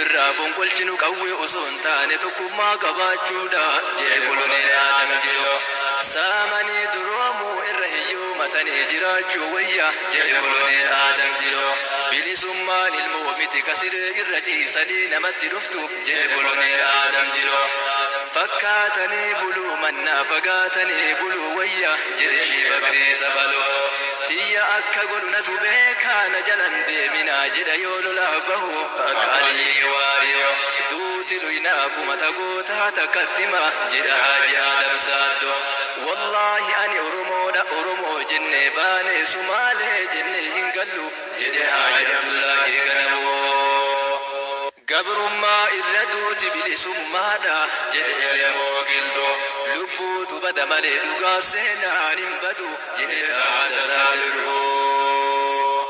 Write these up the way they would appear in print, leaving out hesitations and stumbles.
Irraa fonqolchinu qawwee osoo hin taane tokkummaa qabaachuudha jedhe Koloneel Aadam Jiloo. Saamanii duroomuu irra hiyyoomatanii jiraachuu wayya jedhe Koloneel Aadam Jiloo. Bilisummaan ilmoo miti ka siree irra ciisanii namatti dhuftu jedhe Koloneel Aadam Jiloo. Fakkaatanii buluu mannaa fagaatanii buluu wayya jedhe Shii Bakrii Saphaloo. Tiyya akka godhu natu beekaa na jalan deeminaa jedha yoo lolaaf bahu akka Aliyyii Waariyoo. Duuti luynaa kumata gootaa takkatti hima jedha Haaji Aadam Saaddoo. Wallaahi ani Oromoodha Oromoo jennee baanee Sumaalee jennee hin gallu jedhe Haaji Abdullaahii Ganamoo. Gabrummaa irra duuti bilisummaadha jedhe Elemoo Qilxuu. Lubbuutu bada malee dhugaaf seenaan hin badu jedhe Taaddasaa Birruu.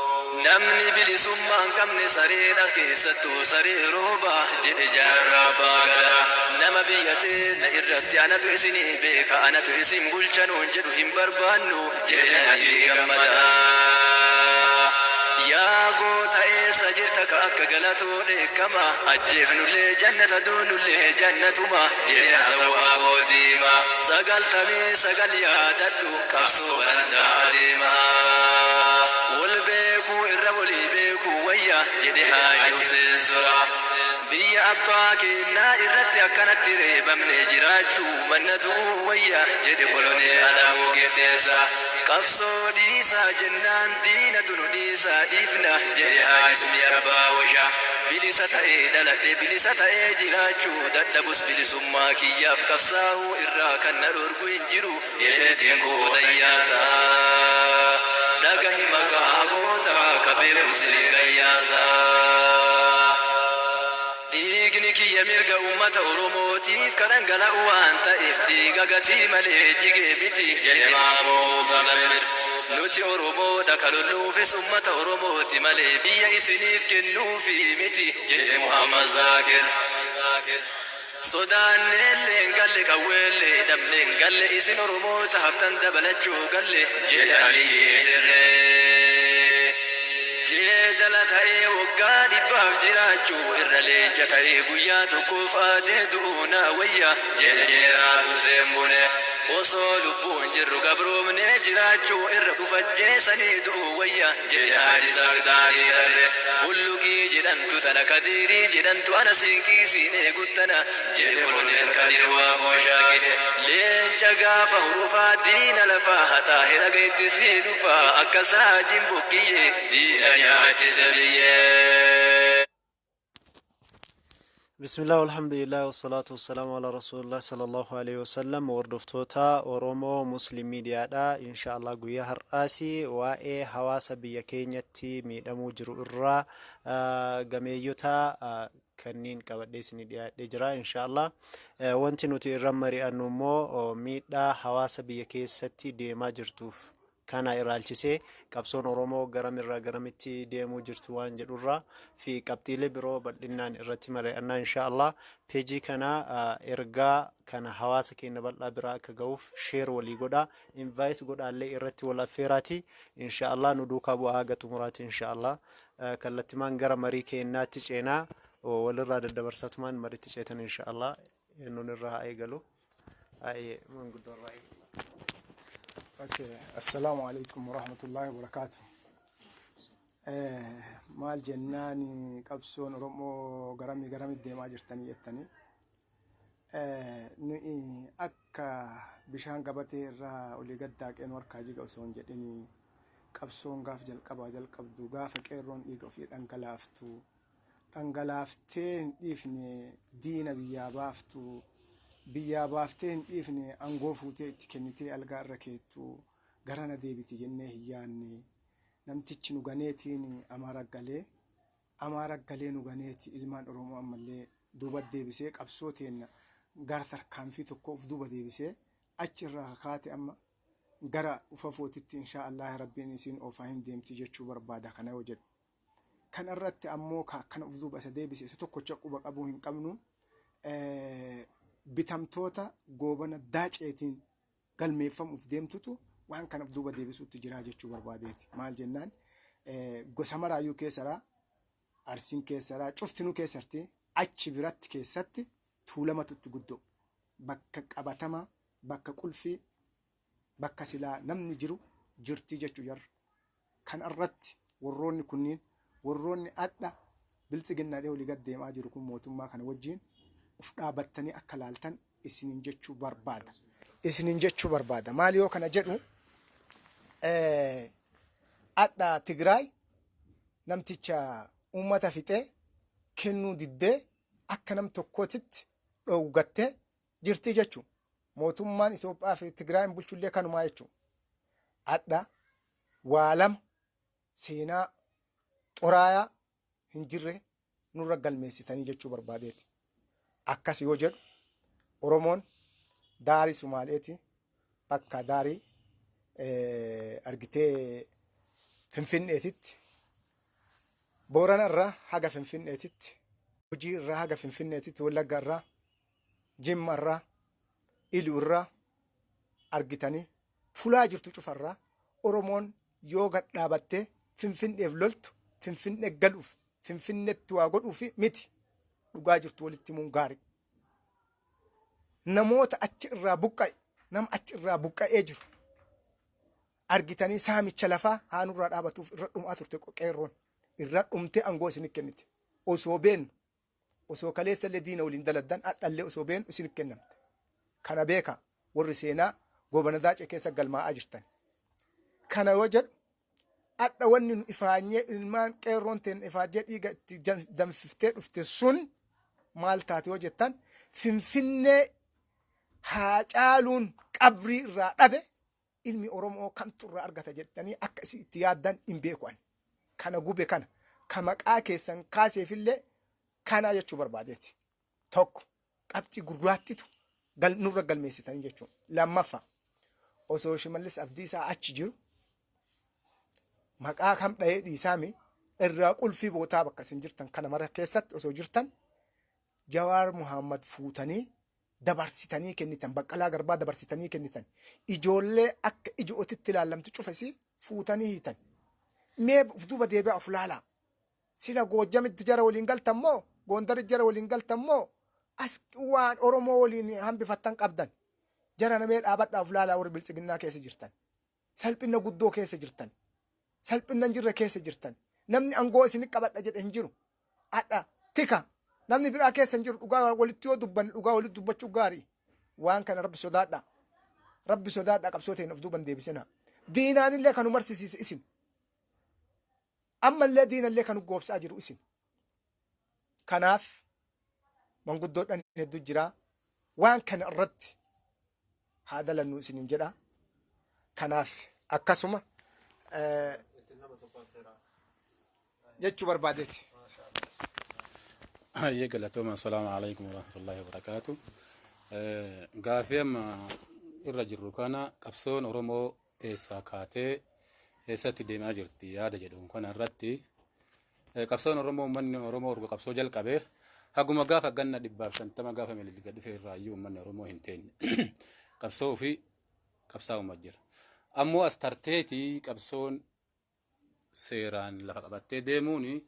Namni bilisummaa hin qabne sareedha keessattuu saree rooba jedhe Jaarraa Abbaa Gadaa. Nama biyya teenna irratti anatu isinii beeka anatu isin bulcha nuun jedhu hin barbaannu jedhe Nadhii Gammadaa. Yaa goota eessa jirta ka akka Galatoo dheekkama ajjeefnullee jannata duunullee jannatuma jedhe Hasawwa Aboo Diima. 99 yaadadhu qabsoo barandaa adeema. Wol beekuu irra wolii beekuu wayya jedhe Haaji Huseen Sora. Biyya abbaa keennaa irratti akkanatti reebamnee jiraachuu manna du'uu wayya jedhe Koloneel Alamuu Qixxeessaa. Qabsoo dhiisaa jennaan diinatu nu dhiisaa dhiifna jedhe Haaji Ismii Abbaa Woshaa. Bilisa ta'ee dhaladhe bilisa ta'ee jiraachuu dadhabus bilisummaa kiyyaaf qabsaahuu irraa kan na dhorgu hin jiru jedhe Dinquu Dayyaasaa. Dhagahi maqaa gootaa ka beeku sii gayyaasaa. Dhiigni kiyya mirga ummata Oromootiif ka dhangala'u waan ta'eef dhiiga gatii malee jige miti jedhe Maamoo Muzammil. Nuti Oromoodha ka lolluufis ummata Oromooti malee biyya isiniif kennuufi miti jedhe Muhammad Zaakir. Sodaanneellee hin galle qawweellee dhabne hin galle isin Oromoota haftan dabalachuu galle jedhe Aliyyii Dirree. Jeedala ta'ee waggaa dhibbaaf jiraachuu irra leenca ta'ee guyyaa tokkoof aadee du'uu naa wayya jedhe Jeneraal Huseen Bunee. Osoo lubbuun jirru gabroomnee jiraachuu irra uf ajjeesanii du'uu wayya jedhe Haaji Isaaq Daadhii Tarree. Bulluqii jedhamtu tana Kadiirii jedhamtu ana siinqii siin eeguttana jedhe Koloneel Kadir Waaqoo Shaaqee. Leenca gaafa hurufaa diina lafaa haxaahe dhaga itti sii dhufaa akka saajin bokkiyyee diina nyaachise biyyee. Bismillah alhamdulillah wassalatu wassalamu ala rasulillah sallallahu alaihi wasallam. Hordoftoota Oromoo Muslim Miidiyaadha. Inshaallah guyyaa har'aasi waa'ee hawaasa biyya keenyatti miidhamuu jiru irraa gameeyyota kanniin qabadhee isinii dhiyaadhee jira inshaallah. Wanti nuti irra mari'annu immoo miidhaa hawaasa biyya keessatti deemaa jirtuuf kana ilaalchisee qabsoon Oromoo garamirraa garamitti deemuu jirti waan jedhurraa fi qabxiilee biroo bal'innaan irratti mari'annaa inshaallah. Peejii kana ergaa kana hawaasa keenya bal'aa biraa akka ga'uuf share walii godhaa, invite godhaallee irratti wal affeeraati inshaallah. Nu duukaa bu'aa haga xumuraati inshaallah. Kallattimaan gara marii keenyaatti ceenaa, walirraa daddabarsatumaan maritti ceetan inshaallah. Eenyuun irraa haa eegalu? Ayyee, manguddoo irraa eegala. Okay, assalamu alaikum warahmatullahi wabarakatuh. Maal jennaan, qabsoon Oromoo garamii garamitti deemaa jirtanii jettanii. Nuyi akka bishaan gabatee irraa olii gad daaqeen harkaa jiga osoo hin jedhini, qabsoon gaaf jalqabaa jalqabdu, gaafa qeerroon dhiiga ofii dhangalaaftu, dhangalaaftee hin dhiifne, diina biyyaa baaftu, biyyaa baaftee hin dhiifne, aangoo fuutee itti kennitee algaa irra keettu garana deebiti jennee hin yaanne. Namtichi nu ganeetiin Amaara galee, Amaara galee nu ganeeti ilmaan Oromoo ammallee duuba deebisee, qabsoo teenna gara tarkaanfii tokko of duuba deebisee achi irraa kakaate amma gara ufafootitti inshaa Allah rabbiin isiin oofaa hin deemti jechuu barbaada. Kana yoo jedhu, kana irratti ammoo ka akkana uf duuba isa deebise isa tokkocha quba qabuu hin qabnu. Bitamtoota Goobana Daaceetiin galmeeffamuuf deemtutu waan kana uf duuba deebisuutti jira jechuu barbaadeeti. Maal jennaan, gosa maraayyuu keessadha. Arsiin keessa cuftinuu keessatti achi biratti keessatti Tuulamatu itti guddoo bakka qabatamaa, bakka qulfii, bakka silaa namni jiru jirtii jechuu jarra. Kan irratti warroonni kunniin, warroonni adha biltsiginnaadhee olii gad deemaa jiru kun, mootummaa kana wajjin uf dhaabattanii akka laaltan isinin jechuu barbaada. Isinin jechuu barbaada. Maali yoo kana jedhu, adha Tigraay namticha uummata fixee kennuu diddee akka nam tokkootitti dhoowgattee jirtii jechuu. Mootummaan Itoophiyaa fi Tigraayin bulchullee kanumaa jechuu. Adha waa lama seenaa xoraayaa hin jirre nurra galmeessitanii jechuu barbaadeeti. Akkas yoo jedhu, Oromoon daarii Sumaaleeti bakka daarii argitee Finfinneetitti, Boorana irraa haga Finfinneetitti, Gujii irraa haga Finfinneetitti, Wallagga irraa, Jimma irraa, Iluu irraa argitanii fulaa jirtu cufarraa Oromoon yoo gad dhaabattee Finfinneef loltu, Finfinne galuuf, Finfinnetti waa godhuufi miti. Dhugaa jirtu walitti himuun gaarii. Namoota achi irraa buqqa'e, nama achi irraa buqqa'ee jiru argitanii saamicha lafaa haanurraa dhaabatuuf irra dhumaa turte. Qeerroon irra dhumtee aangoo isinit kennite. Osoo beennu, osoo kaleessa illee diina waliin daladdan, hadhallee osoo beennu isinit kennamte. Kana beeka warri seenaa Goobana Daacee keessa galmaa'aa jirtan. Kana yoo jedhu, hadha wanni nu ifaanyee, ilmaan qeerroon teen ifaajjee dhiiga itti danfiftee dhufte sun maal taate yoo jettan, Finfinnee haa caaluun qabrii irraa dhabe ilmi Oromoo kamtu irraa argata jettanii akka isin itti yaaddan hin beeku ani. Kana gube, kana ka maqaa keessan kaaseefillee kana jechuu barbaadeeti. Tokko qabxii gurraattitu nurra galmeessitanii jechuun. Lammaffaa, osoo Shimallis Abdiisaa achi jiru maqaa kam dhahee dhiisaami irraa qulfii bootaa bakka isin jirtan kana mara keessatti osoo jirtan Jawaar Muhammad fuutanii dabarsitanii kennitan, Baqqalaa Garbaa dabarsitanii kennitan, ijoollee akka ijootitti ilaallamtu cufesi fuutanii hiitan. Mee uf duuba deebi'aa of laalaa. Sila Goojjamitti jara waliin galtan moo, Gondaritti jara waliin galtan moo, as waan Oromoo waliin hambifattan qabdan? Jara namee dhaabadhaa of laalaa, warri biltsiginnaa keessa jirtan. Salphina guddoo keessa jirtan. Salphina hin jirre keessa jirtan. Namni angoo isin qabadha jedhe hin jiru. Adha tika namni biraa keessa hin jiru. Dhugaa walitti yoo dubbanne, dhugaa walitti dubbachuu gaarii. Waan kana Rabbi sodaadha. Rabbi sodaadha, qabsoo ta'in of duuban deebisina. Diinaanillee kanu marsisiise isin. Ammallee diinallee kanu goobsaa jiru isin. Kanaaf manguddoodhaan hedduu jira. Waan kana irratti haa dalannu isinin jedha. Kanaaf akkasuma jechuu barbaadeeti. Hayyee, galatooma. Assalaamu alaikum warahmatullahi wabarakaatu. Gaafii amma irra jirru kana, qabsoon Oromoo eessaa kaatee eessatti deemaa jirti yaada jedhu kana irratti, qabsoon Oromoo, uummanni Oromoo erga qabsoo jalqabe haguma gaafa ganna 150 gaafa Minilik dhufe irraayyuu uummanni Oromoo hin teenye. Qabsoo ofii qabsaa'uma jira. Ammoo as tarteetii qabsoon seeraan lafa qabattee deemuun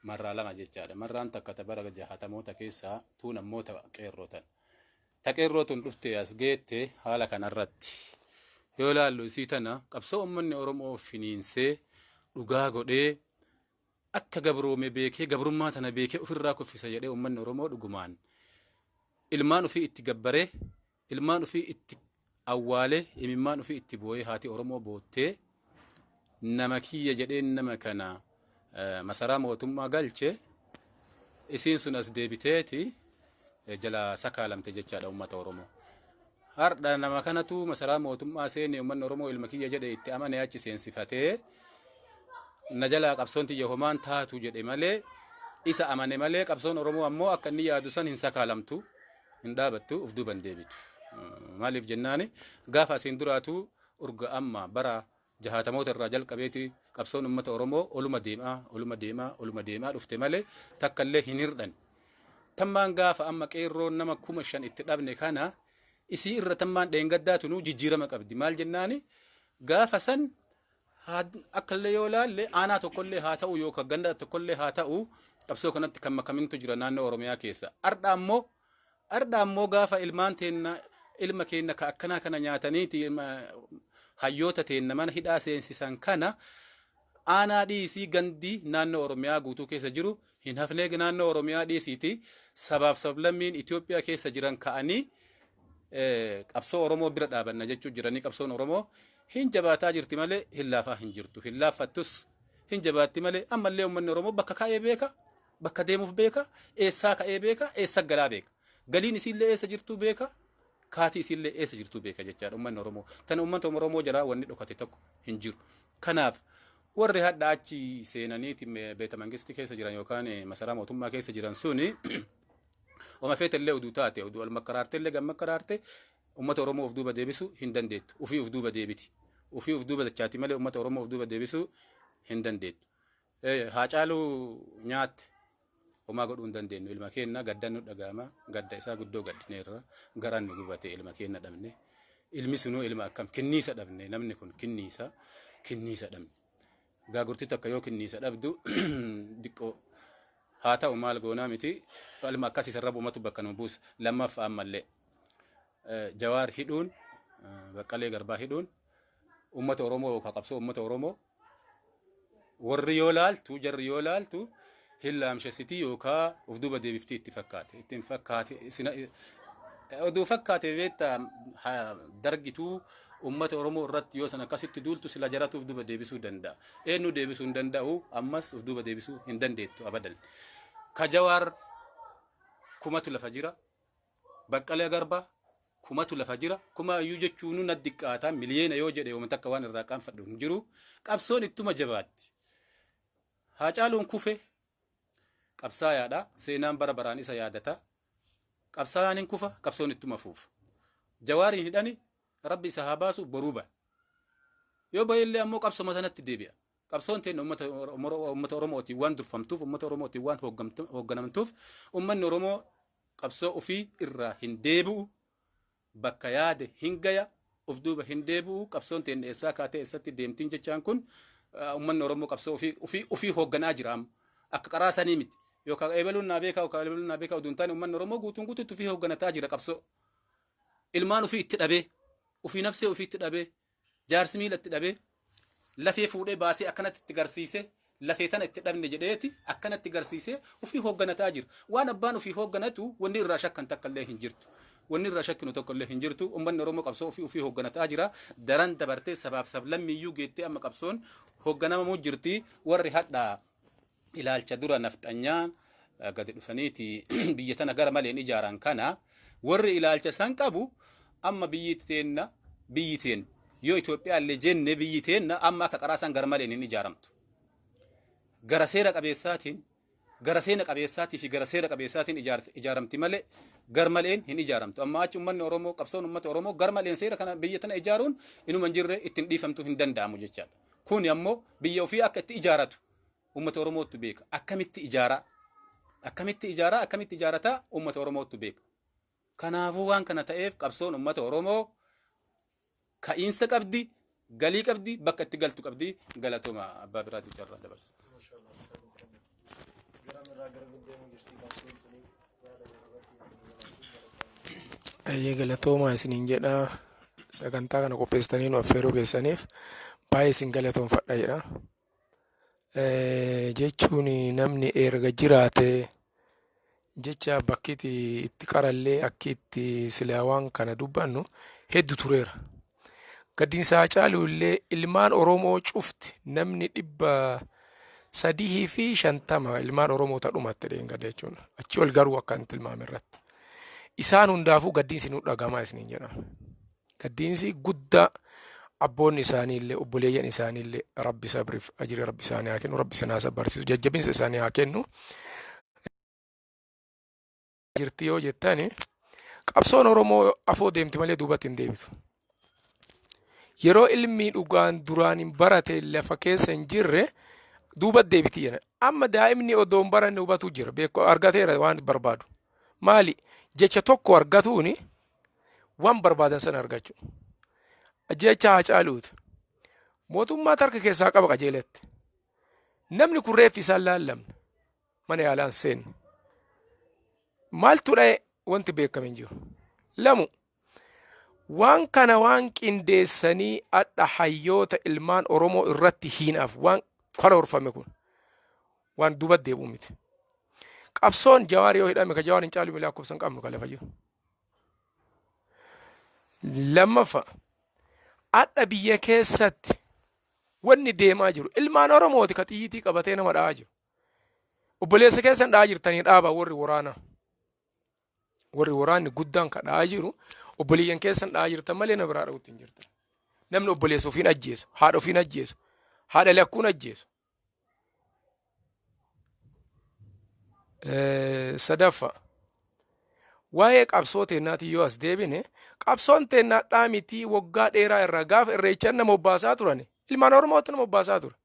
marraa lama jechaadha. Marraan takka ta bara 60moota keessaa, tuun ammoo ta qeerrotan. Ta qeerroo tun dhuftee as geette haala kanarratti. Yoo ilaallu isii tana, qabsoo uummanni Oromoo finiinsee dhugaa godhee akka gabroome beekee, gabrummaa tana beekee ofirraa kuffisa jedhee, uummanni Oromoo dhugumaan ilmaan ofii itti gabbaree, ilmaan ofii itti awwaalee, imimmaan ofii itti boo'ee, haati Oromoo boottee nama kiyya jedheen nama kana masaraa mootummaa galche, isiin sun as deebiteeti jala sakaalamte jechaadha uummata Oromoo. Har'a nama kanatu masaraa mootummaa seene, uummanni Oromoo ilma kiyya jedhe itti amane achi seensifatee, na jalaa qabsoon tiyya homaan taatu jedhe malee, isa amane malee, qabsoon Oromoo ammoo akka inni yaadu san hin sakaalamtu, hin dhaabattu, uf duuban deebitu. Maaliif jennaani, gaafa asiin duraatu urga amma bara 60moota irraa jalqabeeti qabsoon uummata Oromoo oluma deemaa, oluma deemaa, oluma deemaa dhufte malee takka illee hin hirdhan. Tammaan gaafa amma qeerroon nama 5,000 itti dhabne kana isii irra tammaan dheengaddaa tunuu jijjiirama qabdi. Maal jennaani, gaafa san akkallee yoo laalle aanaa tokkollee haa ta'u yookaan ganda tokkollee haa ta'u Qabsoo kanatti kan makamintu jira naannoo Oromiyaa keessa. Ardha ammoo gaafa ilmaan teenna, ilma keenna ka akkanaa kana nyaataniiti hayyoota teenna mana hidhaa seensisan kana, aanaa dhiisii gandii naannoo Oromiyaa guutuu keessa jiru hin hafnee, naannoo Oromiyaa dhiisiiti sabaaf sablammiin Itoophiyaa keessa jiran ka'anii qabsoo Oromoo bira dhaabanna jechuu jiranii. Qabsoon Oromoo hin jabaataa jirti malee hin laafaa hin jirtu, hin laaffattus, hin jabaatti malee. Ammallee uummanni Oromoo bakka ka'ee beeka, bakka deemuuf beeka, eessaa ka'ee beeka, eessa galaa beeka, galiin isiillee eessa jirtuu beeka, kaatii isiillee eessa jirtuu beeka jechaadha uummanni Oromoo. Tana uummata Oromoo jalaa wanni dhokate tokko hin jiru. Kanaaf warri hadha achi seenaniiti beeta mangistii keessa jiran yookaan masaraa mootummaa keessa jiran suni, oma feetellee oduu taate, oduu ol makkaraartellee gam makkaraarte, uummata Oromoo of duuba deebisuu hin dandeettu. Ufii of duuba deebiti. Ufii of duuba dachaati malee uummata Oromoo of duuba deebisuu hin dandeettu. Haacaaluu nyaatte, homaa godhuu hin dandeenyu. Ilma keenna gaddan nu dhaga'ama. Gadda isaa guddoo gaddineerra. Garaan nu gubate, ilma keenna dhabne. Ilmi sunuu ilma akkam kinniisa dhabne. Namni kun kinniisa dhabne. Gaagurtii takka yoo kinniisa dhabdu diqqoo haa ta'u, maal goonaa miti, ilma akkasii sarara uumatu bakka nu buusa. Lammaffaa ammallee Jawaar hidhuun, Baqqalee Garbaa hidhuun uummata Oromoo yookaan qabsoo uummata Oromoo warri yoo laaltu, jarri yoo laaltu hin laamshessitii yookaan of duuba deebiftii itti fakkaate, ittiin fakkaate. Oduu fakkaate beektaa, dargituu uummata Oromoo irratti yoo san akkasitti duultu sila jaratu of duuba deebisuu danda'a. Eenyu deebisuu hin danda'u, ammas of duuba deebisuu hin dandeettu abadan. Ka Jawaar kumatu lafa jira. Baqqalee Garbaa kumatu lafa jira. Kuma iyyuu jechuun na diqqaata, miliyeena yoo jedhe yooma takka waan irraa qaanfadhu hin jiru. Qabsoon ittuma jabaatti. Haacaaluun kufe, qabsaayaadha. Seenaan bara baraan isa yaadata. Qabsaayaan hin kufa, qabsoon ittuma fuufa. Jawaariin hidhani, Rabbi isa haa baasu, boruu ba'a. Yoo ba'e illee ammoo qabsoma sanatti deebi'a. Qabsoon teenya uummata Oromootiin waan durfamtuuf, uummata Oromootiin waan hoogganamtuuf, uummanni Oromoo qabsoo ofii irraa hin deebi'u, bakka yaade hin gaya, of duuba hin deebi'u. Qabsoon teenya eessaa kaatee eessatti deemtiin jechaan kun, uummanni Oromoo qabsoo ofii hoogganaa jira amma. Akka qaraa sanii miti. Yookaan eebaluun naa beekaa yookaan eebaluun naa beekaa oduun taane, uummanni Oromoo guutuun guutuutti ofii hoogganataa jira qabsoo. Ilmaan ofii itti dhabee, ofii nafsee ofii itti dhabee, jaarsi miila itti dhabee, lafee fuudhee baasee akkanatti itti garsiisee, lafee tana itti dhabne jedheeti akkanatti garsiisee ofii hoogganataa jira. Waan abbaan ofii hoogganatu wanni irraa shakkan takka illee hin jirtu. Wanni irraa shakkinu tokko illee hin jirtu. Uummanni Oromoo qabsoo ofii hoogganataa jira. Daran dabartee sabaaf sablammiyyuu geettee amma qabsoon hoogganamamuu jirti. Warri hadhaa ilaalcha dura nafxanyaa gadi dhufaniiti biyya tana gara maleen ijaaran kana, warri ilaalcha san qabu, amma biyyi teenna, biyyi teen yoo Itoophiyaa illee jenne, biyyi teenna amma akka qaraa san gara maleen hin ijaaramtu. Gara seera qabeessaatiin, gara seena qabeessaatii fi gara seera qabeessaatiin ijaaramti malee gar maleen hin ijaaramtu. Amma achi uummanni Oromoo, qabsoon uummata Oromoo gar maleen seera kana biyya tana ijaaruun inuma hin jirre, ittiin dhiifamtu hin danda'amu jechaadha. Kuni ammoo biyya ofii akka itti ijaaratu uummata Oromootu beeka. Akkamitti ijaaraa? Akkamitti ijaaraa? Akkamitti ijaarataa? Uummata Oromootu beeka. Kanaafuu waan kana ta'eef qabsoon uummata Oromoo ka'iinsa qabdi, galii qabdi, bakka itti galtu qabdi. Galatooma, abbaa biraatiif carraa dabarsa. Gara gara deemuu jirti qabsoon tuni, yaada irratti. Ayyee, galatoomaa isiniin jedha. Sagantaa kana qopheessitanii nu affeeruu keessaniif baay'ee isin galatoomfadha jedha. Jechuun namni erga jiraate jecha bakki itti qarallee akki itti silaa waan kana dubbannu hedduu tureera. Gaddiinsa Haacaaluu illee ilmaan Oromoo cufti, namni 350 ilmaan Oromoo dhumatte dheengadda jechuudha. Achi ol garuu akka hin tilmaame irratti. Isaan hundaafuu gaddiinsi nu dhagamaa isiniin jedha. Gaddiinsi guddaa abboonni isaanii illee, obboleeyyan isaanii illee, Rabbi sabriif ajiri Rabbi isaanii haa kennu, Rabbi isaan haa barsiisu, jajjabinsa isaanii haa kennu. Jirti yoo jettani, qabsoon Oromoo afoo deemti malee duubatti hin deebitu. Yeroo ilmi dhugaan duraan hin barate lafa keessa hin jirre duuba deebiti jedhan. Amma daa'imni odoo hin baranne hubatu jira. Beeku argateera waan barbaadu. Maali? Jecha tokko argatuuni waan barbaadan sana argachuu. Jecha Haacaaluuti. Mootummaa harka keessaa qaba qajeelatti. Namni kun reeffi isaan laallamne. Mana yaalaa hin seenne. Maaltu dha'e wanti beekame hin jiru. Lamu waan kana waan qindeessanii adha hayyoota ilmaan Oromoo irratti hiinaaf waan karoorfame kun waan duuba deebi'u miti. Qabsoon Jawaar yoo hidhame ka Jawaar hin caalu lakkoofsa hin qabnu ka lafa jiru. Lammaffaa adha biyya keessatti wanni deemaa jiru ilmaan Oromooti ka xiyyiitii qabatee nama dha'aa jiru. Obboleessa keessan dha'aa jirtanii dhaabaa warri waraanaa. Warri waraanni guddaan ka dha'aa jiru obboleeyyan keessan dha'aa jirtan malee nama biraa dha'uutti hin jirtan. Namni obboleessa ofiin ajjeesu, haadha ofiin ajjeesu, haadha lakkuun ajjeesu. Sadaffaa waa'ee qabsoo teennaatiin yoo as deebine, qabsoon teennaa dhaamitii waggaa dheeraa irraa gaafa irreechan nama obbaasaa turan, ilmaan Oromootti nama obbaasaa ture.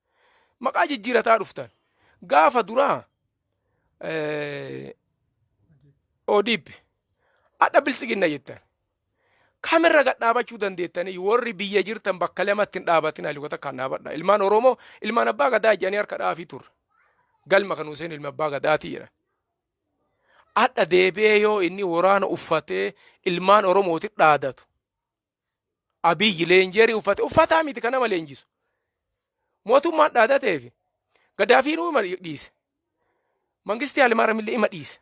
Maqaa jijjiirataa dhuftan. Gaafa duraa ODP, adha Biltsiginna jettan. Kamirra gad dhaabachuu dandeettanii? Warri biyya jirtan bakka lamatti hin dhaabatin, haalli takkaan dhaabadha. Ilmaan Oromoo ilmaan abbaa gadaa jedhanii harka dhaafii turre. Galma kan Huseen ilma abbaa gadaatii jedhan. Adha deebi'ee yoo inni waraana uffatee ilmaan Oromooti dhaadatu. Abiyyi leenjeerii uffate uffataa miti kan nama leenjisu. Mootummaan dhaadateef Gadaafiinuu ima dhiise. Mangistii Hayilemaariyaam ima dhiise.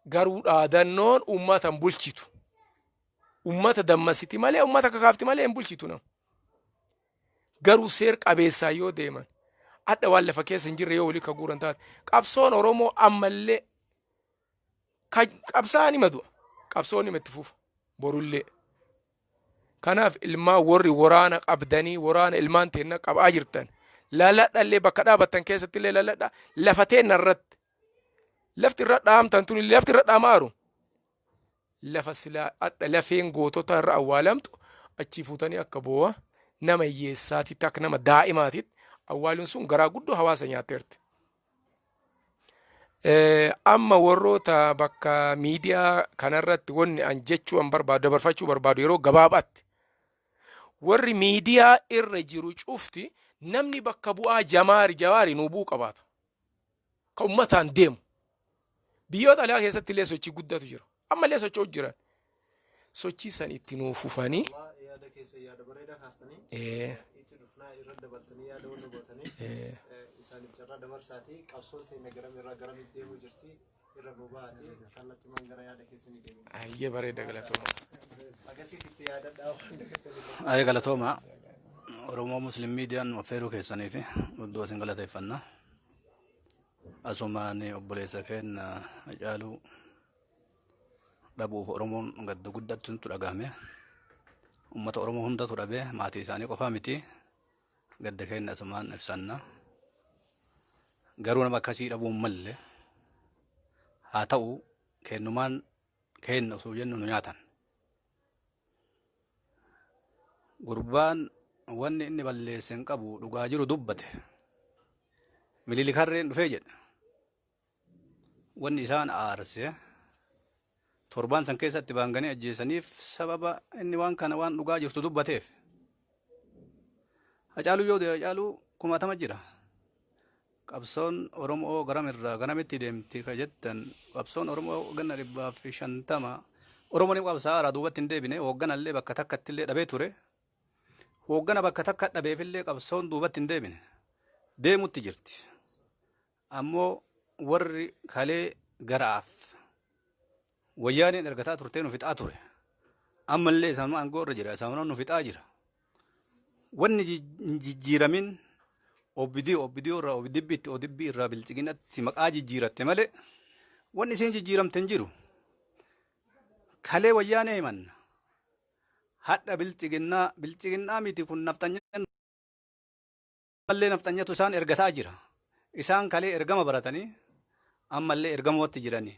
Garuu dhaadannoon uummata hin bulchitu. Uummata dammasiti malee, uummata kakaafti malee hin bulchitu nama. Garuu seer qabeessaa yoo deeman, adha waan lafa keessa hin jirre yoo walii ka guuran taate, qabsoon Oromoo ammallee qabsaa'an ima du'a. Qabsoon ima itti fufa. Borullee. Kanaaf ilmaan warri waraana qabdanii waraana ilmaan teenna qabaa jirtan, laladhallee bakka dhaabattan keessatti illee laladha. Lafa teenna irratti lafti irra dhaamtan tun, lafti irra dhaamaaru lafa silaa adha lafeen gootota irra awwaalamtu, achii fuutanii akka boo'a nama hiyyeessaatitti, akka nama daa'imaatitti awwaaluun sun garaa guddoo hawaasa nyaatteerti. Amma warroota bakka miidiyaa kanarratti wanni an jechuu an barbaadu, dabarfachuu barbaadu, yeroo gabaabaatti warri miidiyaa irra jiru cufti namni bakka bu'aa jamaari Jawaari nuu bu'uu qabaata. Ka ummataan deemu. Biyyoota alaa keessatti illee sochii guddatu jira. Ammallee socho'u jiran. Sochii san itti nuu fufanii. Yaada keessa yaada bareedaa kaastanii itti dhufnaa, irra dabaltanii yaada wanna gootanii isaaniif carraa dabarsaatii, qabsoon teenya garam irraa garamitti deemuu jirti irra nu bahaati, kallattimaan gara yaada keessanii deemu. Ayyee, bareeda, galatooma. Akkasiif itti yaadadhaa waan dagattanii. Ayee, galatooma. Oromoo Muslim Miidiyaan affeeruu keessanii fi guddoo isin galateeffanna. Asumaan obboleessa keenya Hacaaluu dhabuuf Oromoon gadda guddaatu nutti dhagahame. Uummata Oromoo hundatu dhabe, maatii isaanii qofaa miti. Gadda keenya asumaan ibsanna. Garuu nama akkasii dhabuun malle haa ta'u, kennumaan kenna osoo jennu nu nyaatan. Gurbaan wanni inni balleesse hin qabu, dhugaa jiru dubbate. Mililikarreen dhufee jedhe. Wanni isaan aarse torbaan san keessatti baanganii ajjeesaniif sababa inni waan kana waan dhugaa jirtu dubbateef. Hacaaluu yoo du'e Hacaaluu kumaatama jira. Qabsoon Oromoo garamirraa garamitti deemti ka jettan, qabsoon Oromoo ganna 150 Oromoon ni qabsaa'aara, duubatti hin deebine. Hoogganallee bakka takkatti illee dhabee ture. Hooggana bakka takka dhabeefillee qabsoon duubatti hin deebine. Deemutti jirti. Ammoo warri kalee garaaf wayyaaneen ergataa turtee nu fixaa ture. Ammallee isaanuma aangoo irra jira. Isaanuma nu fixaa jira. Wanni hin jijjiiramin OBD OBD irraa ODPtti, ODP irraa Bilxiginatti maqaa jijjiiratte malee wanni isiin jijjiiramte hin jiru. Kalee wayyaanee himanna. Hadha Bilxiginnaa, Bilxiginnaa miti kun nafxanyaa ammallee nafxanyatu isaan ergataa jira. Isaan kalee ergama baratanii ammallee ergamootti jiranii.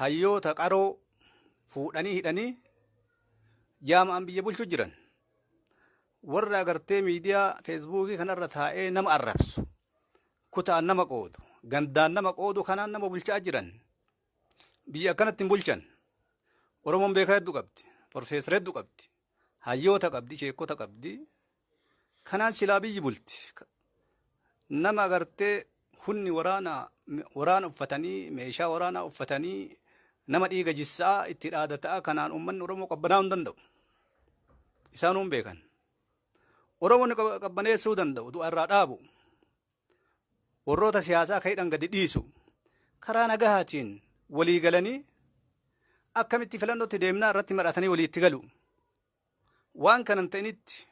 Hayyoota qaroo fuudhanii hidhanii jaama'an biyya bulchu jiran. Warra agartee miidiyaa Feesbuukii kanarra taa'ee nama arrabsu, kutaan nama qoodu, gandaan nama qoodu kanaan nama bulchaa jiran. Biyya akkanatti hin bulchan. Oromoon beekaa hedduu qabdi. Profeesara hedduu qabdi. Hayyoota qabdi, sheekota qabdi. Kanaan silaa biyyi bulti. Nama agartee Hunni waraana waraana uffatanii, meeshaa waraanaa uffatanii, nama dhiiga jissaa itti dhaadataa kanaan uummanni Oromoo qabbanaa'uu hin danda'u. Isaanuu hin beekan. Oromoon qabbaneessuu danda'u, du'a irraa dhaabu, warroota siyaasaa ka hidhan gadi dhiisu, karaa nagahaatiin walii galanii akkamitti filannootti deemnaa irratti mar'atanii walii itti galu. Waan kana hin ta'initti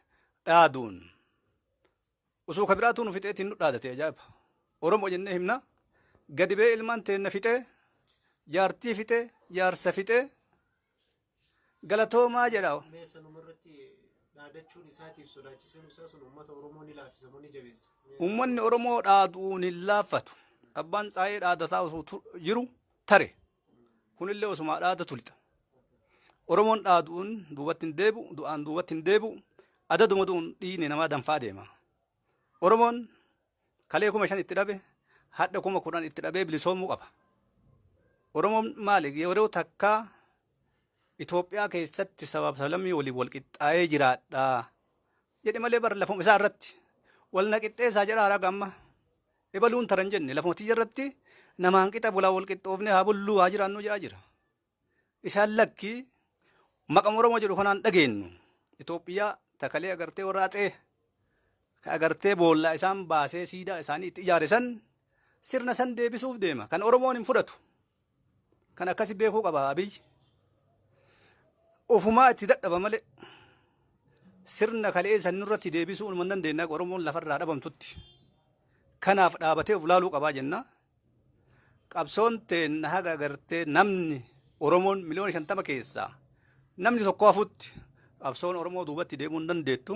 dhaaduun osoo ka biraatuu nu fixeetiin nu dhaadate ajaa'iba. Oromoo jennee himna, gadi ba'ee ilmaan teenna fixee, jaartii fixee, jaarsa fixee, galatoomaa jedha. Mee sanuma irratti, dhaadachuun isaatiif sodaachisuun isaa sun uummata Oromoo ni laaffisa moo ni jabeessa? Uummanni Oromoo dhaaduun hin laaffatu. Abbaan tsaayee dhaadataa osoo jiru tare. Kunillee osumaa dhaadatu lixa. Oromoon dhaaduun duubatti hin deebi'u, du'aan duubatti hin deebi'u, adaduma du'uun dhiigni namaa danfaa deema. Oromoon kalee 5,000 itti dhabe, hadha 10,000 itti dhabee bilisoomuu qaba. Oromoon maali, yeroo takkaa Itoophiyaa keessatti sabaaf sablammii waliin wal qixxaa'ee jiraadha jedhe malee, bara lafuma isaa irratti wal na qixxeessaa jedha haraga amma. Ebaluun taran jenne, lafuma tiyya irratti namaan qixa bulaa, wal qixxoofnee haa bulluu, haa jiraannu jedhaa jira. Isaan lakki, maqama Oromoo jedhu kanaan dhageenyu. Itoophiyaa takalee agartee warra axee ka agartee boollaa isaan baasee siidaa isaanii itti ijaare san, sirna san deebisuuf deema. Kan Oromoon hin fudhatu. Kan akkasi beekuu qaba Abiyyi. Ofumaa itti dadhaba malee sirna kalee san nurratti deebisuu hin dandeenya, Oromoon lafarraa dhabamtutti. Kanaaf dhaabatee of laaluu qabaa jenna. Qabsoon teenna haga agartee namni Oromoon miliyoona 50 keessaa namni tokko hafutti qabsoon Oromoo duubatti deemuu hin dandeettu.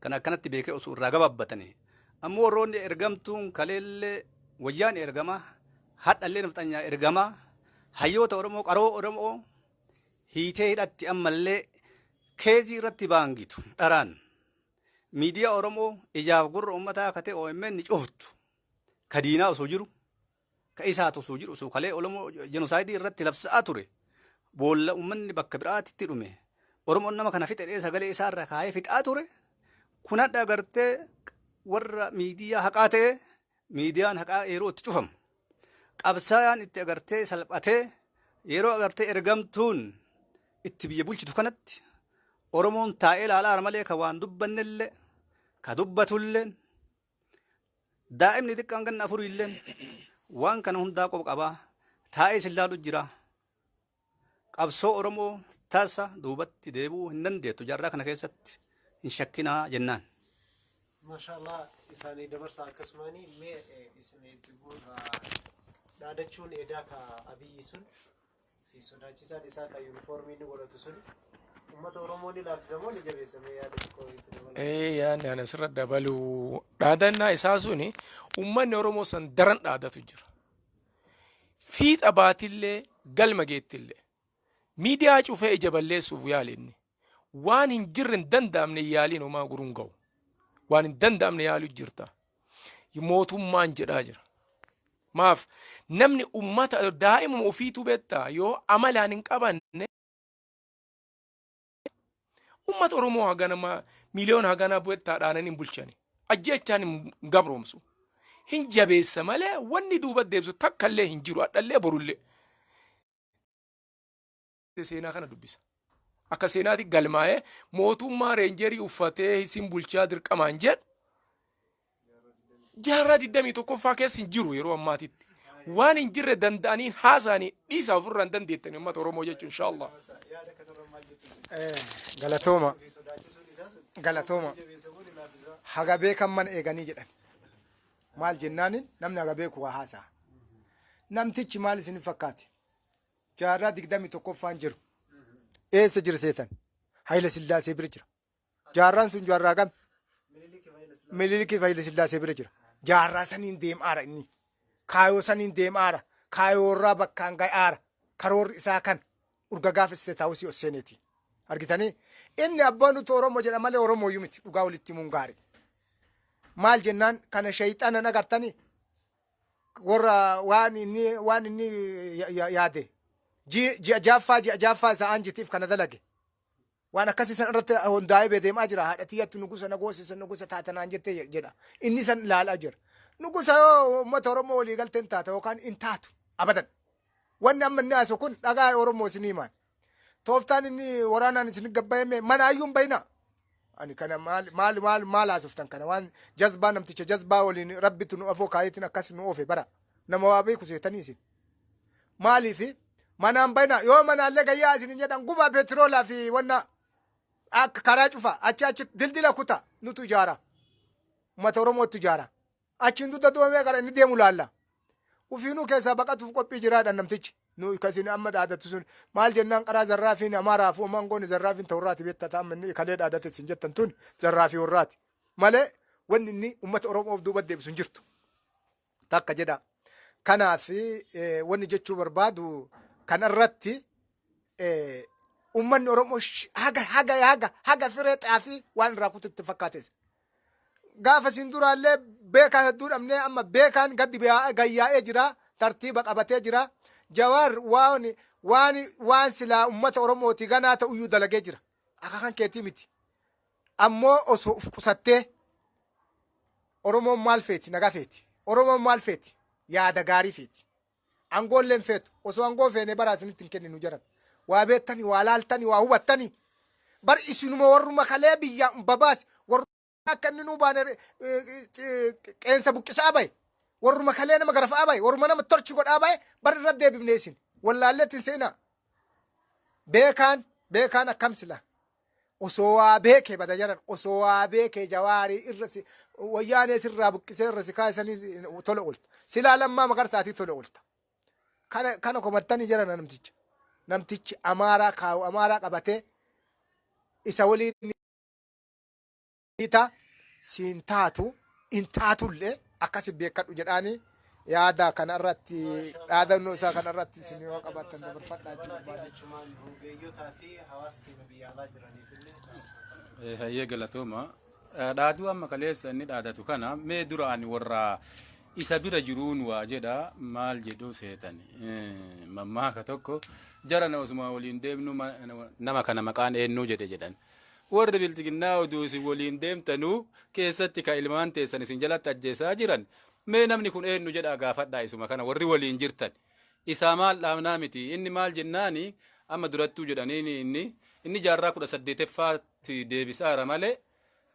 Kan akkanatti beekee osoo irraa gabaabbatanii. Ammoo warroonni ergamtuun kaleellee wayyaan ergama, hadhallee nafxanyaa ergama, hayyoota Oromoo, qaroo Oromoo hiitee hidhatti, ammallee keezii irratti baangitu, dharaan miidiyaa Oromoo ijaaf gurra uummataa akka ta'e OMN ni cuftu, ka diinaa osoo jiru, ka isaatu osoo jiru, osoo kalee Oromoo jenosaayidii irratti labsa'aa ture, boolla uummanni bakka biraatitti dhume, Oromoon nama kana fixedhee sagalee isaarra kaayee fixaa ture. Kun hadha agartee warra miidiyaa haqaa ta'e, miidiyaan haqaa yeroo itti cufamu, qabsaayaan itti agartee salphatee, yeroo agartee ergamtuun itti biyya bulchitu kanatti Oromoon taa'ee ilaalaa malee, ka waan dubbannellee, ka dubbatulleen, daa'imni xiqqaan ganna afuriilleen waan kana hundaa qoba qabaa taa'ee isin laalu jira. Qabsoo Oromoo tasa duubatti deebi'uu hin dandeettu jaarraa kana keessatti, hin shakkinaa jennaan. Maashaallah, isaanii dabarsa akkasumaanii. Mee isin itti dhaadachuun edaa ka Abiyyi sun fi sodaachisaan isaa ka yuunifoormii inni godhatu sun uummata Oromoo ni laaffisa moo ni jabeessa? Mee yaada xiqqoo itti dabala. Ee, yaadni ani asirra dabalu, dhaadannaa isaa suni uummanni Oromoo san daran dhaadatu jira. Fiixa baatillee galma geettillee. Miidiyaa cufee ija balleessuuf yaali inni. Waan hin jirre, hin danda'amne yaaliin homaa guruun ga'u. Waan hin danda'amne yaaluu jirta. Mootummaan jedhaa jira. Maaf namni ummata daa'imuma ofiitu beektaa yoo amalaan hin qabanne, ummata Oromoo hagana miliyoona hagana beektaa dhaananii hin bulchani. Ajjeechaan hin gabroomsu. Hin jabeessa malee wanni duuba deebisu takka illee hin jiru, hadhallee borullee. Seenaa kana dubbisa. Akka seenaatti galmaa'ee mootummaa reenjerii uffatee isin bulchaa dirqamaan jedhu jaarraa 21ffaa keessa hin jiru yeroo ammaatitti. Waan hin jirre danda'anii haasa'anii dhiisaa, ofirraa hin dandeettanii uummata Oromoo jechuun, inshaallah. Galatooma. Galatooma. Haga beekan mana eeganii jedhan. Maal jennaanin, namni haga beeku waa haasa'a. Namtichi maal isin fakkaate? Jaarraa 21ffaan jiru. Eessa jira seetan? Hayila Sillaasee bira jira. Jaarraan sun jaarraa kam? Minilikii fi Hayila Sillaasee bira jira. Jaarraa saniin deemaara inni. Kaayoo saniin deemaara. Kaayoorraa bakkaan ga'aara. Karoorri isaa kan urga gaafa State House ol seeneeti. Argitanii? Inni abbaan nuti Oromoo jedha malee Oromooyyuu miti. Dhugaa walitti himuun gaarii. Maal jennaan, kana shayxanan agartanii warra waan inni yaade ji'a jaaffaa, ji'a jaaffaa isaa anjitiif kana dalage. Waan akkasii san irratti hundaa'ee deemaa jira. Haadha tiyyatti nugusa na goosisa, nugusa taatanaan jettee jedha. Inni san ilaalaa jira. Nugusa yoo uummata Oromoo walii galteen taata yookaan hin taatu abadan. Wanni amma inni haasu kun dhagaa Oromoo isin himaan. Tooftaan inni waraanaan isin gabbayame mana ayyuu hin bayina. Ani kana maal maal maal maal haasoftan kana waan jazbaa namticha jazbaa waliin rabbitu nu afoo kaayetiin akkas nu oofe bara. Nama waa beeku seetanii isin. Maaliif manaan bayina yoo manaallee gayyaa isin hin jedhan gubaa peetiroolaa fi wanna akka karaa cufa achi achi dildila kuta nutu ijaara. Uummata Oromootu ijaara. Achiin dugda duubamee gara inni deemu laalla. Ufiinuu keessaa baqatuuf qophii jiraadha namtichi. Nu kasin amma dhaadatu sun maal jennaan qaraa zarraafiin Amaaraaf uumaan goone zarraafiin ta'urraati beektaa ta'a amma inni kalee dhaadate isin jettan tun zarraafii warraati. Malee wanni inni uummata Oromoof duuba deebisu hin jirtu. Takka jedha. Kanaaf wanni jechuu barbaadu kanarratti uummanni Oromoo haga haga haga haga firee xaafii waan irraa kutu itti fakkaates. Gaafa isin duraallee beekaa hedduu dhabnee amma beekaan gadi gayyaa'ee jira tartiiba qabatee jira. Jawaar waan waan waan silaa uummata Oromooti ganaa ta'uyyuu dalagee jira. Akka kan keetii miti. Ammoo osoo uf qusattee Oromoon maal feeti nagaa feeti. Oromoon maal feeti yaada gaarii feeti. Angoollee hin feetu. Osoo angoo feene bara isinitti hin kenninu jedhan. Waa beektani, waa laaltani, waa hubattani. Bar isinuma warruma kalee biyyaa babaase warruma akka inni nuu baane qeensa buqqisaa bahe. Warruma kalee nama garafaa bahe, warruma nama torchi godhaa bahe bar irra deebifne isin. Wallaalleetti hin seenaa. Beekaan beekaan akkam sila. Osoo waa beekee bada jedhan osoo waa beekee Jawaarii irra si wayyaanee sirraa buqqisee irra si kaasanii tola oolta. Silaa Lammaa Magarsaatii tola oolta. Kana kana komattanii jedhan namticha. Namtichi Amaaraa kaawu Amaaraa qabatee isa waliin ta siin taatu hin taatullee akkasi beekadhu jedhaanii yaada kana irratti dhaadannoo isaa kana irratti isin yoo qabaattan dabarfadhaa jechuu barbaade. Achumaan rogeeyyotaa fi hawaasa keenya biyya alaa jiraniif illee dhaamsa. Hayyee galatooma. Dhaaduu amma kaleessa inni dhaadatu kana mee dura ani warra isa bira jiruun waa jedha maal jedhu seetan. Mammaaka tokko jarana osuma waliin deemnu nama kana maqaan eenyu jedhe jedhan. Warri bilxiginnaa oduu isin waliin deemtanuu keessatti ka ilmaan teessan isin jalatti ajjeesaa jiran mee namni kun eenyu jedhaa gaafadhaa isuma kana warri waliin jirtan. Isaa maal dhaamnaa miti inni maal jennaani amma durattuu jedhaniin inni inni jaarraa 18ffaatti deebisaara malee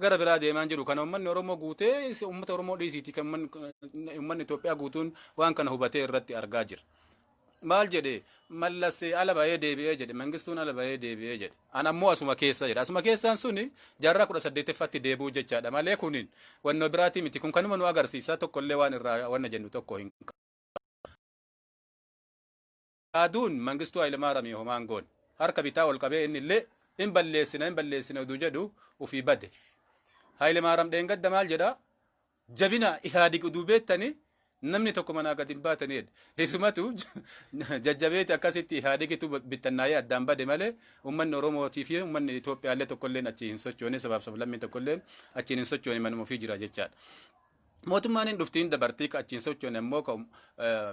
gara biraa deemaan jiru kana uummanni Oromoo guutee uummata Oromoo dhiisiiti kan uummanni Itoophiyaa guutuun waan kana hubatee irratti argaa jira. Maal jedhe Mallas ala bahee deebi'ee jedhe Mangistuun ala bahee deebi'ee jedhe an ammoo asuma keessa jedhe asuma keessaan suni jaarraa 18ffaatti deebi'uu jechaadha malee kunin wannoo biraatii miti kun kanuma nu agarsiisa tokkollee waan irraa wanna jennu tokko hin aduun Mangistuu Hayilamaariyaam homaan goone harka bitaa ol qabee inni illee hin balleessina hin balleessina oduu jedhu ufii bade. Hayilamaariyaam dheengadda maal jedha jabina Ihaadig oduu beektanii namni tokko manaa gadi hin baatanii jedhe. Isumatu jajjabeeti akkasitti Ihaadigitu bittannaayee addaan bade malee uummanni Oromootii fi uummanni Itoophiyaallee tokkolleen achi hin sochoone sabaaf sablammiin tokkolleen achiin hin sochoone manuma ofii jira jechaadha. Mootummaan hin dhuftiin dabartii ka achiin sochoone ammoo ka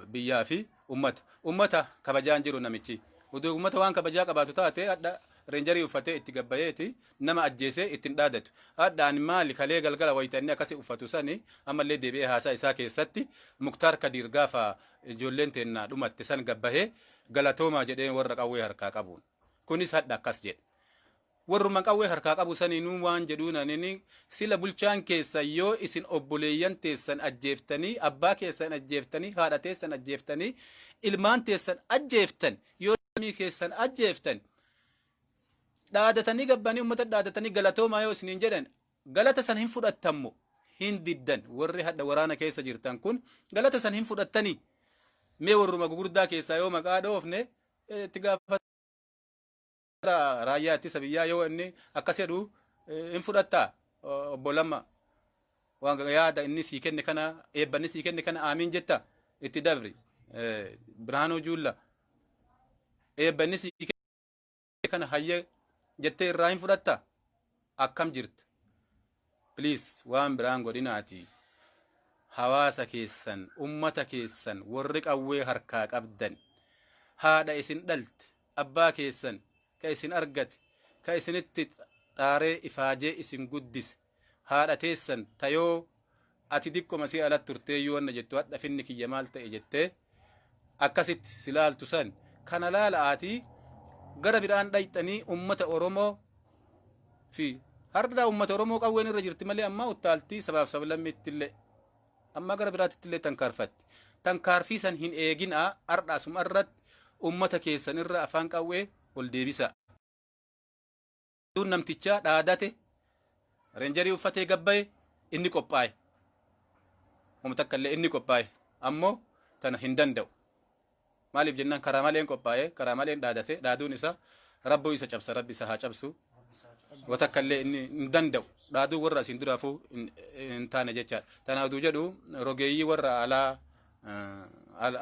biyyaa fi uummata. Uummata kabajaan jiru namichi. Oduu uummata waan kabajaa qabaatu taate hadha reenjarii uffatee itti gabbayeeti nama ajjeesee ittiin dhaadatu. Hadhaan maali kalee galgala wayita inni akkasii uffatu sani ammallee deebi'ee haasaa isaa keessatti Muktaar Kadiir gaafa ijoolleen teennaa dhumatte san gabbahee galatoomaa jedhee warra qawwee harkaa qabuun. Kunis hadha akkas jedhe. Warruma qawwee harkaa qabu saniinuu waan jedhuun anini sila bulchaan keessan yoo isin obboleeyyan teessan ajjeeftanii abbaa keessan ajjeeftanii haadha teessan ajjeeftanii ilmaan teessan ajjeeftan yoo lammii keessan ajjeeftan dhaadatanii gabbanii uummata dhaadatanii galatoomaa yoo isiniin jedhan galata san hin fudhattammo hin diddan warri hadha waraana keessa jirtan kun galata san hin fudhattanii mee warruma gugurdaa keessaa yoo maqaa dhoofne itti gaafata raayyaa ittisa biyyaa yoo inni akkas jedhu hin fudhattaa obbo Lamma waan yaada inni sii kenne kana eebbanni sii kenne kana aamiin jetta itti dabri Birhaanuu Juulla eebbanni sii kenne kana hayyee jettee irraa hin fudhatta akkam jirta. Please waan biraan godhinaati hawaasa keessan ummata keessan warri qawwee harkaa qabdan haadha isin dhalte abbaa keessan ka isin argate ka isinitti xaaree ifaajee isin guddise haadha teessan tayoo Ati diqqoma si alatti turtee yoo wanna jettu hadha finni kiyya maal ta'e jettee akkasitti si laaltu san kana laala'aatii gara biraan dhayxanii ummata Oromoo fi har'a ummata Oromoo qawween irra jirti malee ammaa uttaaltii sabaaf sablammiitti illee amma gara biraatitti illee tankaarfatti. Tankaarfii san hin eeginaa, har'a asuma irratti ummata keessan irra afaan qawwee ol deebisa. Namtichaa dhaadate, reenjarii uffatee gabbaye, inni qophaa'e. Uummata takka illee inni qophaa'e ammoo tana hin danda'u. Maaliif jennaan karaa maleen qophaa'e, karaa maleen dhaadate, dhaaduun isaa rabbuu isa cabsa, rabbi isa haa cabsu. Wa takka illee inni hin danda'u. Dhaaduu warra asiin duraafuu hin taane jechaadha. Tanaaf oduu jedhu rogeeyyii warra alaa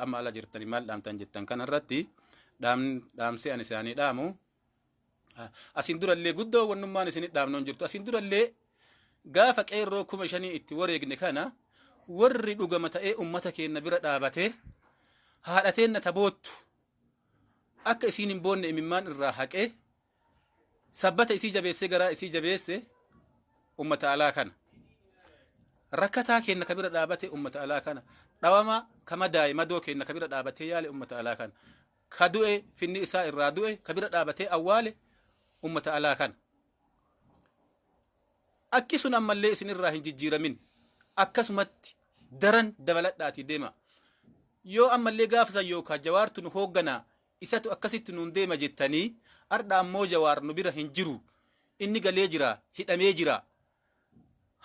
amma ala jirtanii maal dhaamtan jettan kanarratti dhaamsi ani isaanii dhaamu, asiin durallee guddoo wannummaan isinit dhaamnoon jirtu, asiin durallee gaafa qeerroo 5000 itti wareegne kana warri dhugama ta'ee ummata keenya bira dhaabatee haadha teenna taboottu akka isiin hin boonne imimmaan irraa haqee sabbata isii jabeessee garaa isii jabeesse ummata alaa kana. Rakkataa keenya ka bira dhaabate ummata alaa kana. Dhawama ka madaaye madoo keenya ka bira dhaabatee yaale ummata alaa kana. Ka du'e finni isaa irraa du'e ka bira dhaabatee awwaale ummata alaa kana. Akki sun ammallee isin irraa hin jijjiiramin, akkasumatti daran dabaladhaatii deema. Yoo ammallee gaafa san yookaan Jawaartu nu hoogganaa, isatu akkasitti nuun deema jettanii, ardha ammoo Jawaar nu bira hin jiru, inni galee jira, hidhamee jira,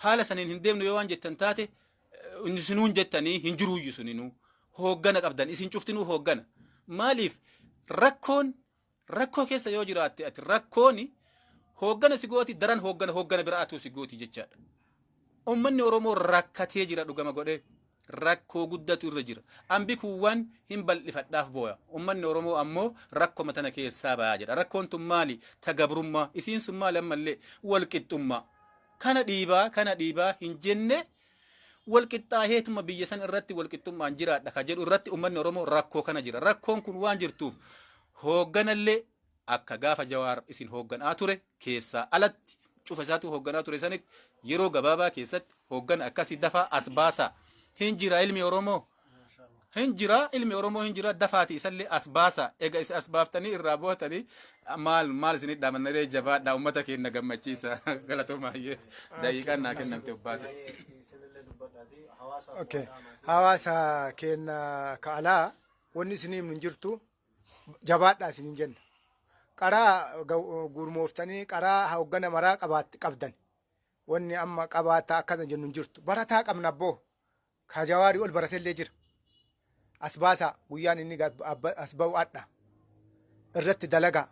haala saniin hin deemnu yoo waan jettan taate, isinuun jettanii hin jiruuyyu, suninuu hooggana qabdan, isin cuftinuu hooggana. Maaliif rakkoon rakkoo keessa yoo jiraatte ati rakkooni hooggana si gooti, daran hooggana hooggana biraatu si gooti jechaadha. Uummanni Oromoo rakkatee jira, dhugama godhee rakkoo guddatu irra jira. Ambi kuuwwan hin bal'ifadhaaf booya. Uummanni Oromoo ammoo rakkoma tana keessaa bayaa jedha. Rakkoon tun maali? Ta gabrummaa. Isiin sun maali ammallee? Walqixxummaa. Kana dhiibaa kana dhiibaa hin jenne, walqixxaaheetuma biyya san irratti walqixxummaan jiraadha ka jedhu irratti uummanni Oromoo rakkoo kana jira. Rakkoon kun waan jirtuuf hoogganallee akka gaafa Jawaar isin hoogganaa ture keessaa alatti cufa isaatu hoogganaa ture sanitti yeroo gabaabaa keessatti hooggana akkasii dafaa as baasaa. Hin jira ilmi Oromoo. Hin jira ilmi Oromoo, hin jira, dafaati isallee as baasaa. Egaa isa as baaftanii irraa bu'atanii maal maal isinit dhaamannaree? Jabaadhaa, uummata keenya gammachiisa. Galatoomaa, daqiiqaan naa kennamte obbaate. Okay. Hawaasa keenya ka alaa wanni isinii himnu hin jirtu, jabaadhaa isiniin jenna. Qaraa gurmooftanii qaraa hooggana maraa qabdan. Wanni amma qabaataa akkana jennu hin jirtu. Barataa qabna abboo. Ka Jawaarii ol baratellee jira. As baasaa, guyyaan inni as ba'u adha. Irratti dalagaa.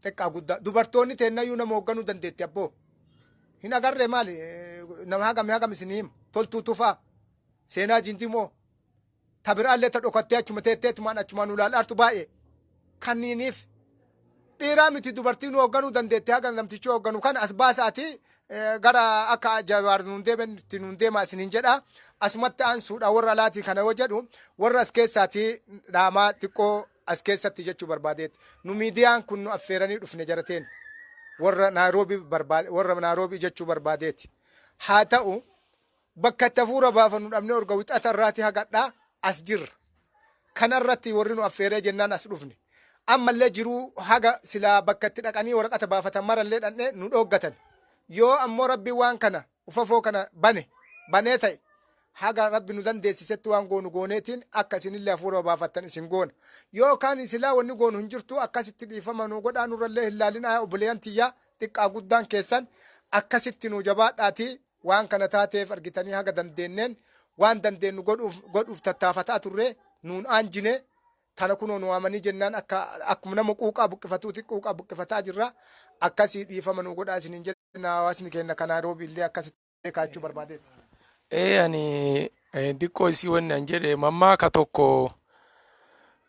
Xiqqaa guddaa. Dubartoonni teennayyuu nama hoogganuu dandeetti abboo. Hin agarree maali? Nama hagami hagam isinii hima. Toltuu Tufaa. Seenaa Jintimoo. Ta biraallee ta dhokattee achuma teetteetumaan achumaan ulaal'aartu baay'ee. Kanniiniif dhiiraa miti, dubartii nu hoogganuu dandeetti, haga namtichi hoogganu kan as baasaati gara akka Jawaar nuun deemanitti nuun deemaa isiniin jedha. Asumatti aansuudha warra alaatii kana yoo jedhu, warra as keessaatii dhaamaa xiqqoo as keessatti jechuu barbaadeetti. Nu miidiyaan kun nu affeeranii dhufne jarateen warra Naayiroobii barbaade, warra Naayiroobii jechuu barbaadeeti. Haa ta'u, bakka itti hafuura baafannu dhabnee orga wixata irraati hagadhaa as jirra. Kanarratti warri nu affeeree jennaan as dhufne. Ammallee jiruu haga silaa bakka itti dhaqanii waraqata baafatan marallee dhandhee nu dhooggatan. Yoo ammoo Rabbi waan kana ufafoo kana bane banee ta'e, haga Rabbi nu dandeessisetti waan goonu gooneetiin akka isinillee hafuura baafattan isin goona. Yookaan silaa wanni goonu hin jirtu, akkasitti dhiifama nu godhaa, nurrallee hin laalinaa. Obboleeyyan tiyyaa, xiqqaa guddaan keessan akkasitti nu jabaadhaatii waan kana taateef argitanii haga dandeenneen waan dandeenyu godhuuf tattaafataa turre, nuun aanjine tana kunoo nu waamanii jennaan akka akkuma nama quuqaa buqqifatuuti quuqaa buqqifataa jirra. Akkasii dhiifama nu godhaa isiniin jenna, hawaasni keenya kan Naayiroobii illee akkasitti kaachuu barbaadeeti. Ee, ani xiqqoo isii wanni an jedhe mammaaka tokko,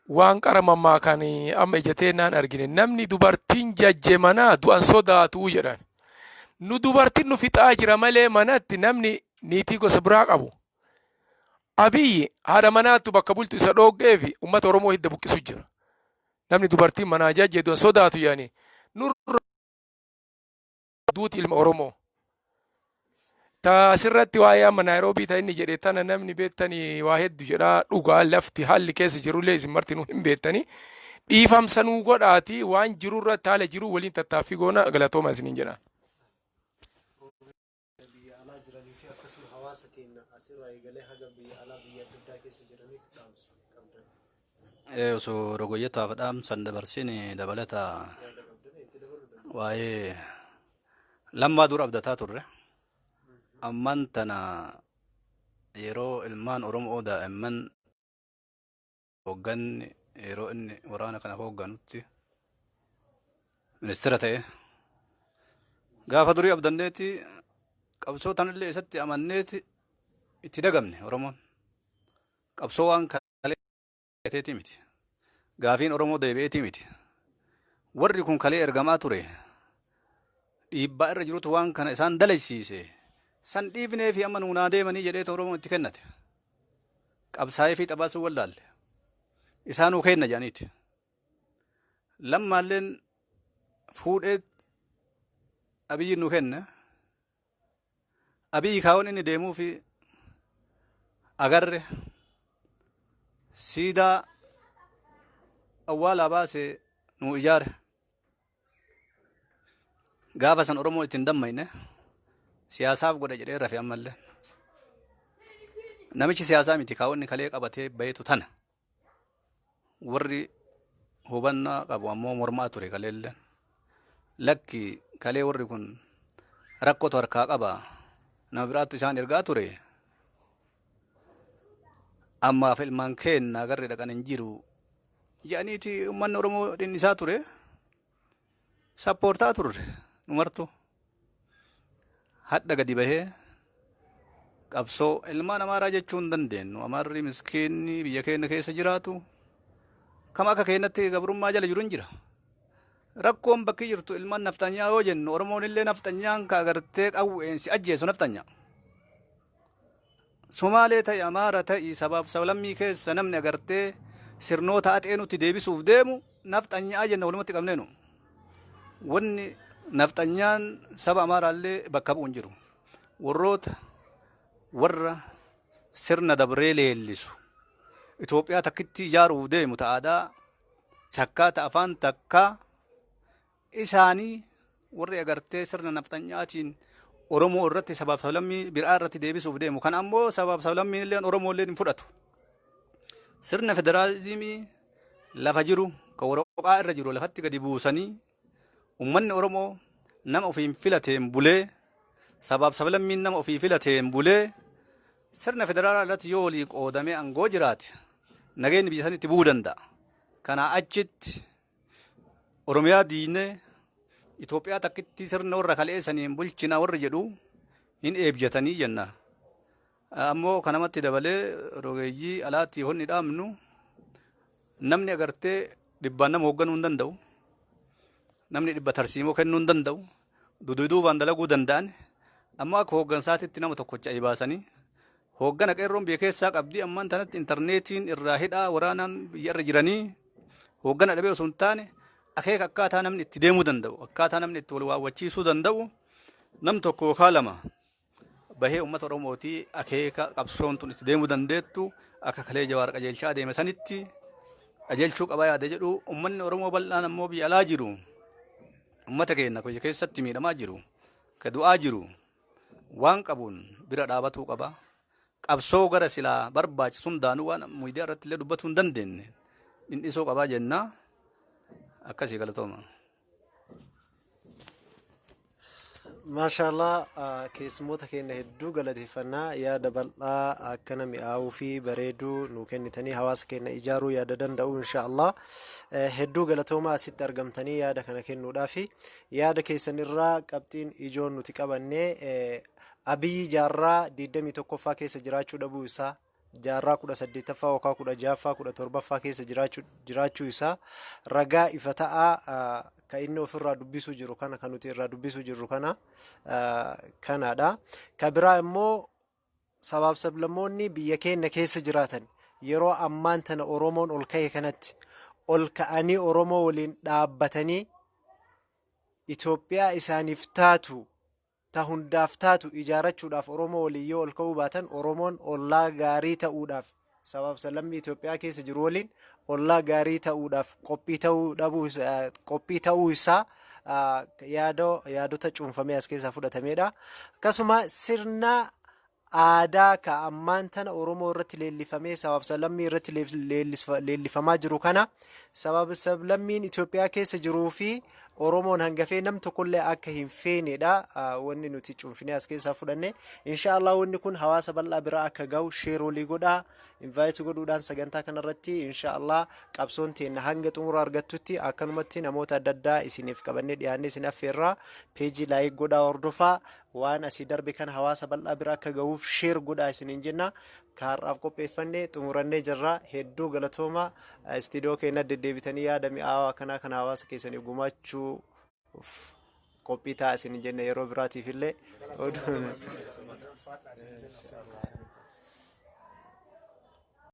waan qara mammaakan amma ija naan argine, namni dubartiin jajje manaa du'an sodaatu jedhan. Nu dubartiin nu fixaa jira malee manatti namni niitii gosa biraa qabu. Abiyyi haadha manaattu bakka bultu isa dhooggeefi fi uummata Oromoo hidda buqqisu jira. Namni dubartiin manaa jajje du'an sodaatu yaani nurra duuti ilma Oromoo. Ta asirratti waa'ee amma Naayiroobii ta inni jedhe tana namni beektanii waa heddu jedha. Dhugaa lafti haalli keessa jirullee isin martinuu hin beektanii. Dhiifamsa nuu godhaati waan jirurratti haala jiru waliin tattaaffii goona, galatooma isiniin jedha. Biyya alaa jiranii fi akkasuma hawaasa keenya asirraa eegalee haga biyya alaa biyya adda addaa keessa jiraniif dhaamsa qabdan. Osoo rogoyyataaf dhaamsan dabarsin dabalata waa'ee Lammaa dura abdataa turre. Amman tana yeroo ilmaan Oromoo daa'imman hoogganni yeroo inni waraana kana hoogganutti ministeera ta'e, gaafa durii abdanneeti, qabsoo tanallee isatti amanneeti itti dagamne. Oromoon qabsoo waan kaleetii miti, gaafiin Oromoo deebi'eetii miti. Warri kun kalee ergamaa ture, dhiibbaa irra jirutu waan kana isaan dalaysiise. San dhiifnee fi amma nuunaa deemanii jedheeta Oromoon itti kennate. Qabsaa'ee fi xabaasuu wallaalle, isaanuu kenna jedhaniiti. Lammaalleen fuudhee Abiyyi nu kenne. Abiyyi kaawwan inni deemuu fi agarre, siidaa awwaalaa baasee nu ijaare. Gaafa san Oromoon ittiin dammayne, siyaasaaf godhe jedhee rafe. Ammallee namichi siyaasaa miti, kaawwanni kalee qabatee baheetu tana. Warri hubannaa qabu ammoo mormaa ture kaleellee. Lakki, kalee warri kun rakkootu harkaa qaba, nama biraattu isaan ergaa ture, ammaaf ilmaan keenna agarre dhaqan hin jiru jedhaniiti uummanni Oromoo dhinnisaa ture, sappoortaa turre numartu. Hadha gadi bahee qabsoo ilmaan Amaaraa jechuu hin dandeenyu. Amaarri miskiinni biyya keenya keessa jiraatu kam akka keenyatti gabrummaa jala jiru hin jira. Rakkoon bakki jirtu ilmaan nafxanyaa yoo jennu, Oromoon illee nafxanyaan ka agartee qawween si ajjeesu nafxanyaa. Somaalee ta'e, Amaara ta'e, sabaaf sablammii keessa namni agartee sirnoota axee nutti deebisuuf deemu nafxanyaa jenna walumatti qabneenu. Wanni nafxanyaan saba Amaaraallee bakka bu'u hin jiru. Warroota warra sirna dabree leellisu, Itoophiyaa takkitti ijaaruuf deemu, ta aadaa takkaa, ta afaan takkaa isaanii, warri agartee sirna nafxanyaatiin Oromoo irratti sabaaf sablammii biraa irratti deebisuuf deemu. Kan ammoo sabaaf sablammiin illee Oromoo illee hin fudhatu. Sirna federaalizimii lafa jiru kan waraqaa irra jiru lafatti gadi buusanii, ummanni Oromoo nama ofiin filateen bulee, sabaaf sablammiin nama ofii filateen bulee, sirna federaalaa irratti yoo walii qoodamee aangoo jiraate nageenyi biyya sanitti bu'uu danda'a. Kanaa achitti Oromiyaa diinee Itoophiyaa takkitti sirna warra kaleessaniin bulchina warri jedhu hin eebjatanii jenna. Ammoo kanamatti dabalee rogeeyyii alaatti honni dhaabnu, namni agartee dhibbaan nama hoogganuu hin danda'u. Namni 100 tarsiimoo kennuu hin danda'u. Duduuduubaan dalaguu danda'an. Ammoo akka hooggansaatitti nama tokkocha baasanii hooggana qeerroon biyya keessaa qabdi. Ammaan tanatti intarneetiin irraa hidhaa waraanaan biyya irra jiranii hooggana dhabee osoo hin taane, akeeka akkaataa namni itti deemuu danda'u, akkaataa namni itti wal waawwachiisuu danda'u, nam tokko yookaan lama bahee uummata Oromootii akeeka qabsoon tun itti deemuu dandeettu akka kalee Jawaar qajeelchaa deeme sanitti qajeelchuu qabaa yaada jedhu. Uummanni Oromoo bal'aan ammoo biyya alaa jiru, uummata keenya biyya keessatti miidhamaa jiru, ka du'aa jiru, waan qabuun bira dhaabatuu qaba. Qabsoo gara silaa barbaachisu hundaanuu waan miidiyaa irratti illee dubbatuu hin dandeenye dhindhisuu qabaa jenna. Akkasii, galatooma. Maashaallah, keessummoota keenya hedduu galateeffannaa. Yaada bal'aa akkana mi'aawuu fi bareeduu nu kennitanii hawaasa keenya ijaaruu yaada danda'u, inshaallah hedduu galatoomaa asitti argamtanii yaada kana kennuudhaafi. Yaada keessan irraa qabxiin ijoon nuti qabanne, Abiyyi jaarraa 21ffaa keessa jiraachuu dhabuu isaa, jaarraa 18ffaa yookaan 16ffaa, 17ffaa keessa jiraachuu isaa ragaa ifa ta'aa kan inni ofirraa dubbisuu jiru kana, kan nuti irraa dubbisuu jirru kana kanaadha. Ka biraa immoo sabaaf sablammoonni biyya keenya keessa jiraatan yeroo ammaan tana Oromoon ol ka'e kanatti ol ka'anii Oromoo waliin dhaabbatanii Itoophiyaa isaaniif taatu Ta hundaaf taatu ijaarrachuudhaaf Oromoo waliin yoo ol ka'uu baatan, Oromoon ollaa gaarii ta'uudhaaf sabaaf sablammii Itoophiyaa keessa jiru waliin ollaa gaarii ta'uudhaaf qophii ta'uu dhabuu, qophii ta'uu isaa yaadota cuunfamee as keessaa fudhatamedha. Akkasuma sirna aadaa ka ammaan tana Oromoo irratti leellifamee sabaaf sablammii irratti leellifamaa jiru kana sabab sablammiin Itoophiyaa keessa jiruu fi Oromoon hangafee nam tokkollee akka hin feenedha wanni nuti cuunfinee as keessaa fudhanne. Inshaallah wanni kun hawaasa bal'aa bira akka ga'u share walii godhaa, invite godhuudhaan sagantaa kanarratti. Inshaallah qabsoon teenna hanga xumura argattutti akkanumatti namoota adda addaa isiniif qabannee dhiyaannee isin affeerraa. Peejii like godhaa, hordofaa, waan asii darbe kana hawaasa bal'aa bira akka ga'uuf share godhaa isiniin jenna. Kaarraaf qopheeffannee xumurannee jirra. Hedduu galatooma. Istiidiyoo keenya deddeebitanii yaada mi'aawaa kanaa kana hawaasa keessaniif gumaachuu qophii ta'a isin jenna yeroo biraatiif illee.